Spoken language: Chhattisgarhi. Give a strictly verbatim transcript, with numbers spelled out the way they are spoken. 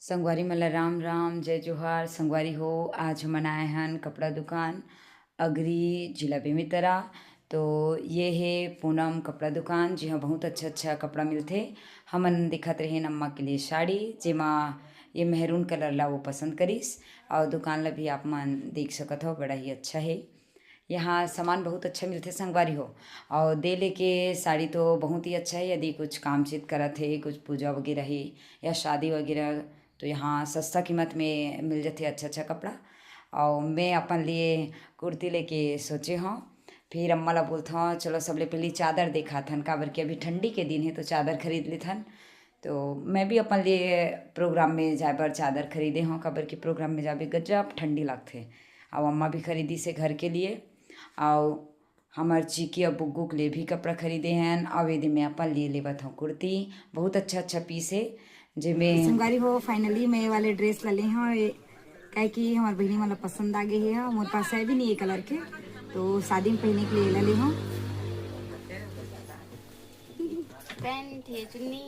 संगवारी मन ला राम राम, जय जोहार। संगवारी हो, आज हमन आए हन कपड़ा दुकान अगरी, जिला बेमेतरा। तो ये हे पूनम कपड़ा दुकान, जिहाँ बहुत अच्छा अच्छा कपड़ा मिलथे। हमन दिखत रहेन अम्मा के लिए साड़ी, जेमा ये मैरून कलर ला वो पसंद करिस, और दुकान ला भी आप मन देख सकत हो, बड़ा ही अच्छा हे। यहाँ सामान बहुत अच्छा मिलथे संगवारी हो, और दे लेके साड़ी तो बहुत ही अच्छा है। यदि कुछ काम चित करत हे, कुछ पूजा वगैरह हे या शादी वगैरह, तो यहाँ सस्ता कीमत में मिल जाथे अच्छा अच्छा कपड़ा। और मैं अपन लिए कुर्ती लेके सोचे हूँ, फिर अम्मा ला बोलत हूँ, चलो सबले पहले चादर देखाथन, काबर कि अभी ठंडी के दिन है तो चादर खरीद लेथन। तो मैं भी अपन लिए प्रोग्राम में जाए बर चादर खरीदे हूँ, काबर कि प्रोग्राम में जाबे गजब ठंडी लगथे। और अम्मा भी खरीदी से घर के लिए, और हमर चिकी और बुग्गू के लिए भी कपड़ा खरीदे हैं। और ये दिन में अपन लिए लेवत हूँ कुर्ती, बहुत अच्छा अच्छा पीस है, जेमे संगवारी हो, फाइनली मैं ये वाले ड्रेस ला ले हूँ, ये काहे कि हमार बहिनी मन ला पसंद आ गए है। मोर पास है भी नहीं ये कलर के, तो शादी में पहने के लिए ला ले हूँ। पैंट है, चुन्नी।